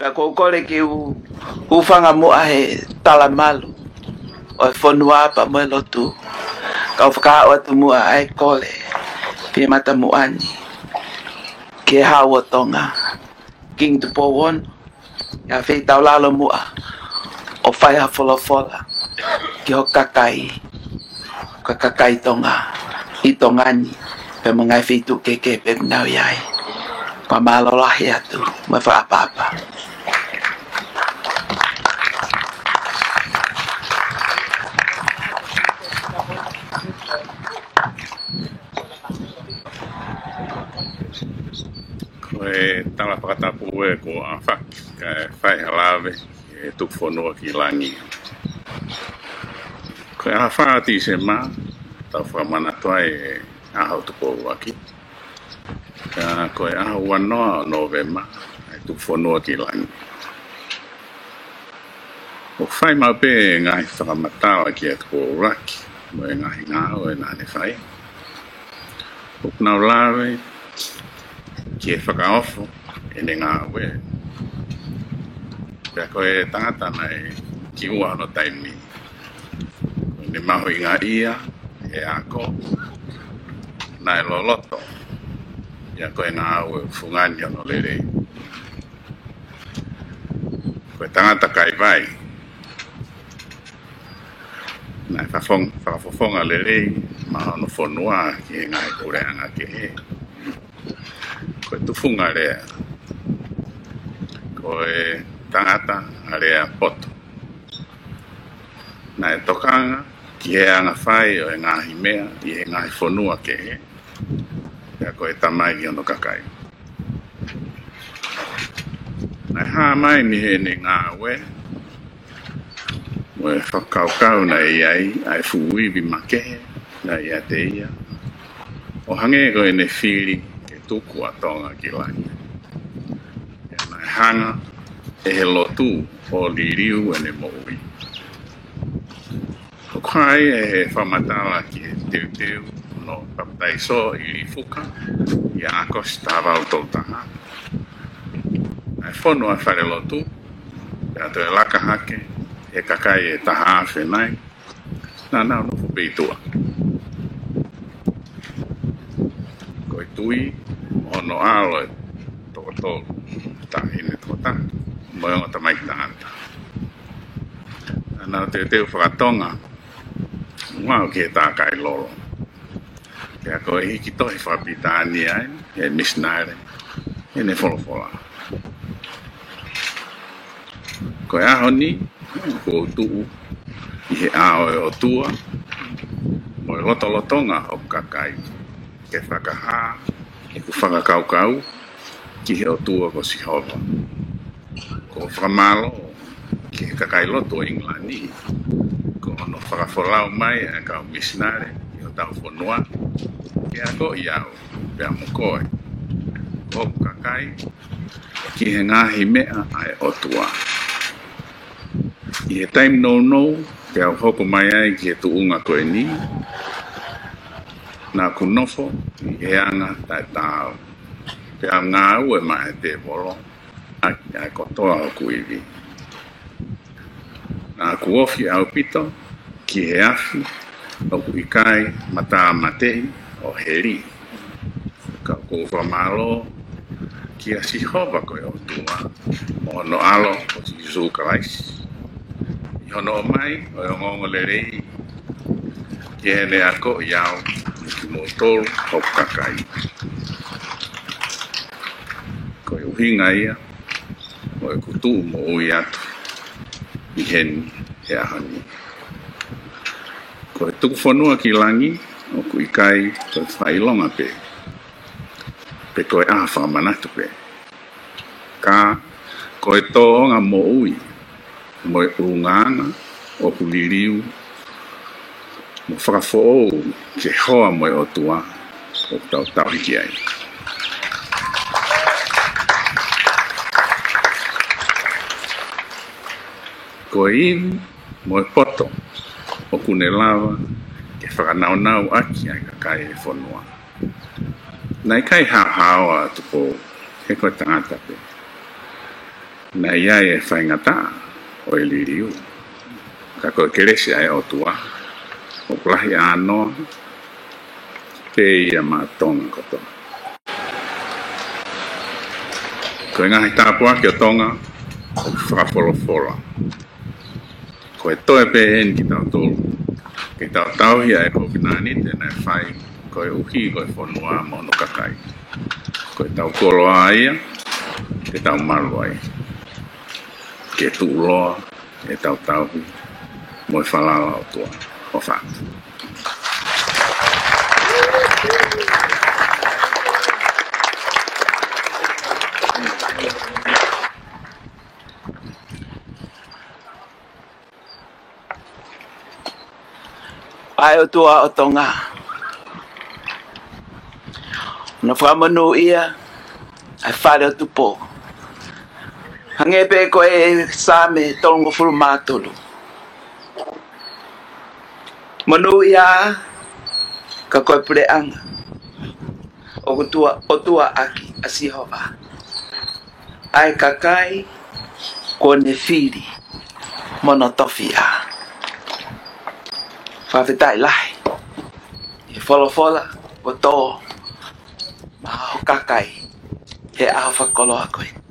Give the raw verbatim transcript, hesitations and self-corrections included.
Pea ʻoku ou kole ke u hūfanga muʻa he talamalu ʻo e fonua pea mo e lotu. Kau fakaaʻu atu muʻa ʻa e kole pē mata muʻa ni ki he Hau ʻo Tonga, Kingi Tupou Ono, ʻi ha feitaulalo muʻa ʻo fai ha folofola ki ho kakai, ka kakai Tonga ʻi Tonga ni, pea mo e ngaahi feituʻu kehekehe pē ʻoku nau ʻi ai. Fakamālō lahi atu mo e fakaʻapaʻapa. Ko e tala fakatapu ē kuo ʻafaki kae fai ha lave ki he tuku fonua ki langi. Ko e ʻaho fā ʻo Tīsema, tau fakamanatu ai e ʻaho tupu ʻuluaki. Ka ko e ʻaho uanoa ʻo Nōvema, ʻa e tuku fonua ki langi. ʻOku fai maʻu pē ngaahi fakamatala ki he tupu ʻuluaki, mo e ngaahi ngāue naʻa ne fai. ʻOku nau lave ki he fakaofo ʻene ngāue. Pea ko e tangata naʻe kiʻi ua hono taimi, ko ʻene mahuʻingaʻia he ako, naʻe loloto ia ko e ngāue fungani hono lelei. Ko e tangata kaivai, naʻe fafong-, fakafofonga lelei maʻa hono fonua ki he ngaahi puleʻanga kehe. Ko e tufunga lea, ko e tangata ʻa e lea poto. Naʻe tokanga ki he anga fai ʻo e ngaahi meʻa ʻi he ngaahi fonua kehe, pea ko e tamai ki hono kakai. Naʻe hā mai mei heʻene ngāue mo e fakakaukau naʻe ʻi ai ʻa e fuʻu ivi makehe naʻe ʻiate ia, ʻo hangē ko ʻene fili ke tuku ʻa Tonga ki langi. Pea naʻe hanga ʻe he lotu ʻo liliu ʻene moʻui. ʻOku hā ia he fakamatala ki he teuteu hono papitaiso ʻi Lifuka ʻi ʻAokosi taha valu tolu taha. Naʻe fonu ʻa e falelotu, pea toe laka hake ʻe he kakai ʻe taha afe nai, naʻa nau nofo pē ʻi tuʻa. Ko e tui mo hono ʻalo ʻe toko tolu, taʻahine toko taha mo e ongo tamaiki tangata. Naʻa nau teuteu fakatonga ʻo aʻu ki he takai lolo. Pea ko e hiki tohi fakapilitānia ʻe he misinale ʻene folofola. Ko e ʻaho ni, ʻoku ou tuʻu ʻi he ʻao ʻo e ʻOtua mo e lotolotonga ʻo hoku kakai, ke fakahā ʻeku fakakaukau ki he ʻOtua ko Sihova. ʻOku ou fakamālō ki he kakai lotu ʻo ʻIngilani, ko hono fakafolau mai ʻa e kau misinale ki hotau fonua, ke akoʻi au pea mo koe, ko hoku kakai, ki he ngaahi meʻa ʻa e ʻOtua. ʻI he taimi nounou, pea u hoko mai ai ki he tuʻunga ko eni, naʻa ku nofo ʻi he anga taʻetaau, pea u ngāue maʻa e tēvolo ʻaki ʻa e kotoa hoku ivi. Naʻa ku ofi ʻaupito ki he afi ʻoku ʻikai matāmateʻi ʻo heli. Ka ʻoku ou fakamālō kia Sihova ko e ʻOtua mo hono ʻAlo ko Sīsū Kalaisi, ʻi hono ʻomai ʻo e ongoongolelei, ki heʻene akoʻi au mo kimoutolu hoku kakai. Ko e ʻuhinga ia ʻo ʻeku tuʻu moʻui atu ʻi heni he ʻaho ni. Ko e tuku fonua ki langi ʻoku ʻikai ko e fakaʻilonga pē, pe ko e ʻaho fakamanatu pē. Ka ko e tōʻonga moʻui mo e ʻulungaanga ʻoku liliu mo fakafoʻou ki he hoa mo e ʻOtua ʻoku tau tauhi ki ai. Ko e ivi mo e poto ʻoku ne lava ke fakanaunau ʻaki ʻa e kakai ʻo e fonua. Naʻe ʻikai haohaoa ʻa Tupou, he ko e tangata pē. Naʻe ʻi ai e faingataʻa ʻo e liliu, ka ko e kelesi ʻa e ʻOtua ʻoku lahi ʻānoa pē ia maʻa Tonga kotoa. Ko e ngaahi tāpuaki ʻo Tonga ʻoku fakafolofola. Ko e toe pē eni kitautolu ke tau tauhi ʻa e kovinānite naʻe fai koeʻuhi ko e fonua mo hono kakai. Ko ʻetau koloa ia ke tau malu ai, ke tuʻuloa ʻetau tauhi mo e falala ʻOtua. ʻOfa atu. ʻA e ʻOtua ʻo Tonga, ʻoku fakamonūʻia ʻa e Fale ʻo Tupou. Hangē pē ko e Saame tolungofulu mā tolu. Monūʻia ka ko e puleʻanga ʻoku tua, ʻotua ʻaki ʻa Sihova, ʻa e kakai kuo ne fili mo hono tofiʻa. Fakafetaʻi lahi ʻi he folofola kuo tō maʻa ho kakai he ʻaho fakakoloa ko eni.